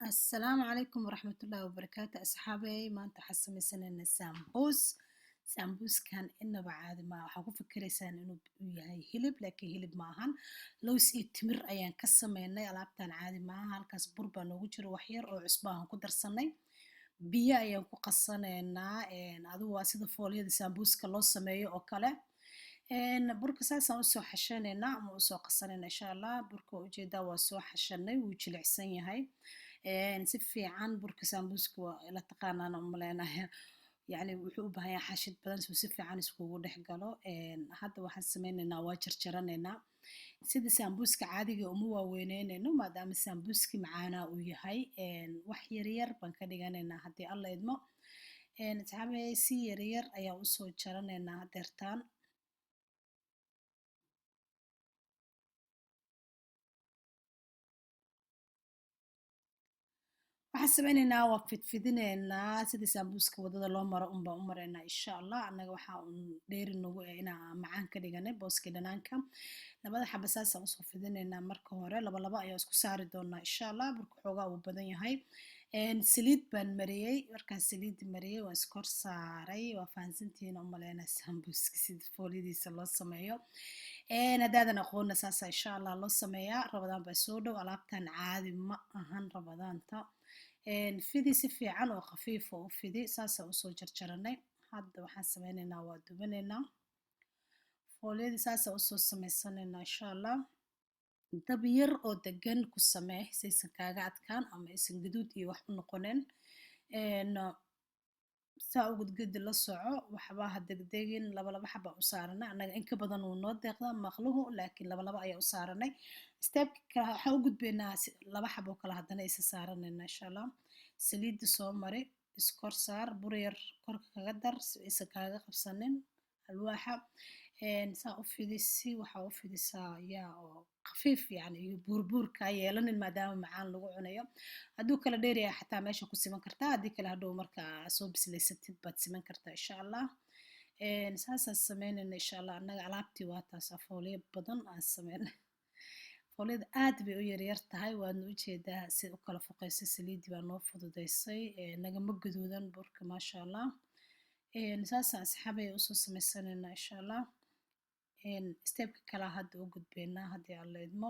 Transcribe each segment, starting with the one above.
Assalaamu calaykum waraxmatullaahi wabarakaatu asxaabey. Maanta waxaan samaysanayna saambuus. Saambuuskan inaba caadi maaha. Waxaa ku fikiraysaan inuu yahay hilib, laakiin hilib ma ahan. Lows iyo timir ayaan ka sameynay. Alaabtan caadi maaha. Halkaas bur baa noogu jiro, wax yar oo cusbo aan ku darsanay, biyo ayaan ku qasanaynaa. Adigu waa sida foolyada saambuuska loo sameeyo oo kale. Burka saasaan usoo xashanaynaa ama usoo qasanayna, insha Allah. Burka waa ujeedaa, waa soo xashanay, wuu jilicsan yahay si fiican. Burka saambuuska waa la taqaanaan umaleynayaa, yacni wuxuu u baahan yahay xashid badan si fiican iskugu dhex galo. Hadda waxaan sameynaynaa waa jarjaranaynaa. Sida saambuuska caadiga uma waaweyneyneynno, maadaama saambuuski macaanaa uu yahay. Wax yaryar baan ka dhiganaynaa haddii Alla idmo. Asxaabey, si yaryar ayaa usoo jaranaynaa hadeertaan. Waxaan sameyneynaa waa fidfidineynaa. Sida saambuuska wadada loo maro unbaan u maraynaa, insha Allah. Annaga waxaa un dheeri nagu eh inaan macaan ka dhiganay booskii dhanaanka. Labada xaba saasaan usoo fidineynaa. Marka hore laba laba ayaa isku saari doonaa, insha Allah. Burka xoogaa uu badan yahay. Saliid baan mariyey. Markaan saliid mariyey, waan iskor saaray. Waa fahansantihiin umaleynaa saambuuska sida foolyadiisa loo sameeyo. Haddaadan aqoonna, saasa insha Allah loo sameeyaa. Rabadaan baa soo dhow, alaabtan caadi ma ahan. Rabadaanta fidi si fiican oo khafiifa u fidi. Saasaan usoo jarjaranay. Hadda waxaan sameyneynaa waa dubanaynaa. Foolyadii saasaan usoo sameysanaynaa, insha Allah. Dab yar oo degan ku samee, saysan kaaga adkaan ama aysan gaduud iyo wax u noqonin. Saa u gudgudi la soco, waxba ha degdegin. Laba laba xaba u saaranay annaga. In ka badan wuu noo deeqdaa maqluhu, laakiin laba laba ayaa u saaranay. Stepka kale waxaan u gudbaynaa laba xabo kale haddana isa saaranayna, insha Allah. Saliidda soo mari, iskor saar, bur yar korka kaga dar si aysan kaaga qabsanin alwaaxa. Saa u fidisi, waxaa u fidisaa yaa oo khafiif, yani iyo buurbuur kaa yeelanin, maadaama macaan lagu cunayo. Hadduu kala dheeryahay xataa meesha ku siman kartaa, haddii kale hadhow markaa soo bislaysatid baad siman kartaa, insha Allah. Saasaan sameynayna, insha Allah. Annaga alaabtii waa taas, afoolyo badan aan sameynay. Foolyada aad bay u yaryar tahay, waadna ujeedaa si u kala foqeysay. Saliiddii baa noo fududeysay, nagama gaduudan burka, maasha Allah. Saasaan asxaabay usoo sameysanaynaa, insha Allah. Stepka kalaa hadda u gudbeynaa haddii Alla idmo.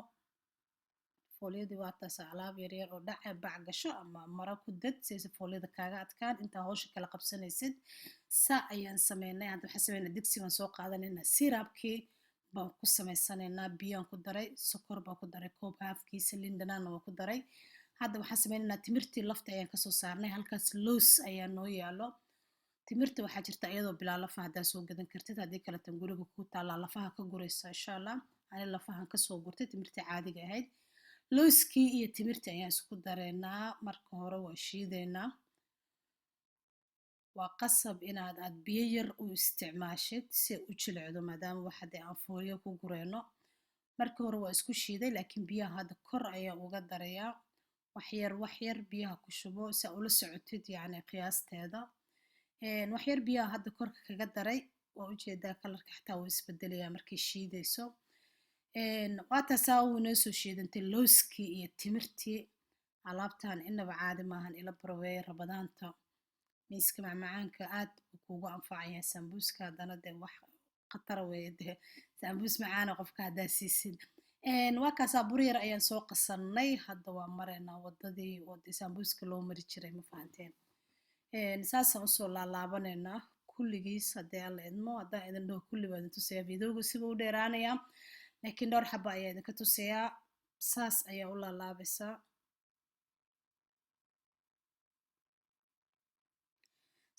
Foolyadii waa taas, alaab yaryar oo dhaca bac gasho ama maro ku dad si aysan foolyada kaaga adkaan intaa hawsha kala qabsanaysid. Saa ayaan sameynay. Hadda waxaan sameynaa, digsi baan soo qaadanaynaa, sirabkii baan ku sameysanaynaa. Biyaan ku daray, sokor baan ku daray koob haafkiisa, liin dhanaanna waan ku daray. Hadda waxaan sameynaynaa timirtii lafta ayaan kasoo saarnay. Halkaas loos ayaa noo yaalo. Timirta waxaa jirta iyadoo bilaa lafa, haddaa soo gadan kartid. Haddii kaletan guriga ku taallaa, lafaha ka guraysa, insha Allah. Ani lafahan kasoo gurtay timirtii caadiga ahayd. Looskii iyo timirtii ayaan isku dareynaa. Marka hore waa shiideynaa. Waa qasab inaad aad biyo yar u isticmaashid si u jilicdo, maadaama waxa dee aan foolyo ku gureyno. Marka hore waa isku shiiday, laakiin biyaha hadda kor ayaan uga darayaa. Wax yar wax yar biyaha ku shubo si aa ula socotid, yacni qiyaasteeda. Wax yar biyaha hadda korka kaga daray. Waa ujeedaa, colorka xataa wuu isbedelayaa markay shiidayso. Waa taasaa, wuu inoo soo shiidantay looskii iyo timirtii. Alaabtan inaba caadi maahan, ila barweeye. Rabadaanta miiska macmacaanka aad buu kuugu anfacayaa. Sambuuska haddana dee wax khatara weeye, dee sambuus macaana qofka haddaa siisid. Waa kaasaa, bur yar ayaan soo qasanay. Hadda waa maraynaa wadadii wadi sambuuska loo mari jiray, ma fahanteen? Saasaan usoo laalaabanaynaa kulligiis haddii Alla idmo. Haddaan idin dhaho kulli baa idin tusayaa, videoga siba u dheeraanayaa, laakiin dhowr xaba ayaa idinka tusayaa. Saas ayaa u laalaabaysaa.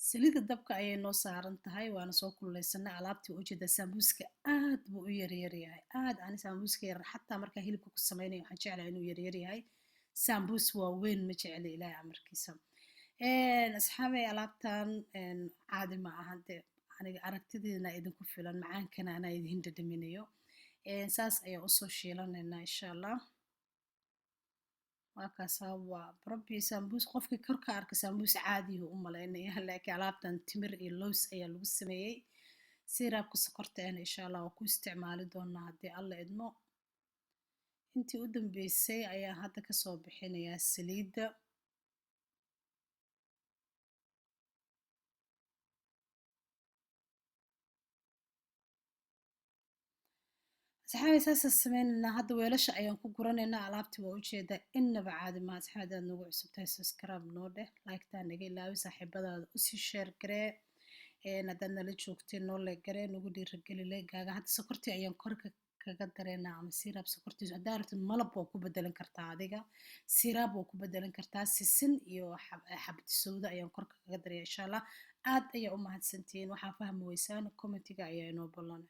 Saliidda dabka ayay noo saaran tahay, waana soo kululeysanay alaabtii. Ujeedaa, saambuuska aad buu u yaryar yahay, aad. Ani saambuuska yaryar xataa markaa hilibka ku sameynayo waxaan jeclahay inuu yaryar yahay. Saambuus waa weyn ma jecli, Ilaahay amarkiisa. Asxaabay, alaabtan caadi ma ahan dee. Aniga aragtidiina idinku filan, macaankana anaa idin dhadhaminayo. Saas ayaa usoo shiilanaynaa, insha Allah. Waa kaasaa, waa barabbi saambuus. Qofkii kor ka arka saambuus caadiyu u malaynaya, laakiin alaabtan timir iyo lows ayaa lagu sameeyey. Sirabka sokorta ahna, insha Allah, waa ku isticmaali doonaa haddii Alla idmo. Intii u dambeysay ayaa hadda kasoo bixinayaa saliidda. Asxaabi, saasaan sameynaynaa. Hadda weelasha ayaan ku guranaynaa alaabtii. Waa ujeedaa, innaba caadi maha. Asxaabi, hadaad nagu cusub tahay, subscribe noo dheh, like-taa naga ilaawi, saaxiibadaada usii share garee. Haddaad nala joogtay, noo like garee, nagu dhiirageli like-gaaga. Hadda sokortii ayaan korka kaga dareynaa ama syrup sokortiisu. Haddaa rabtid, malab waa ku bedelan kartaa adiga, syrup waa ku bedelan kartaa. Sisin iyo xabad sowda ayaan korka kaga daraya, insha Allah. Aad ayaa u mahadsantihiin. Waxaa fahmi weysaan, commentiga ayaa inoo ballan.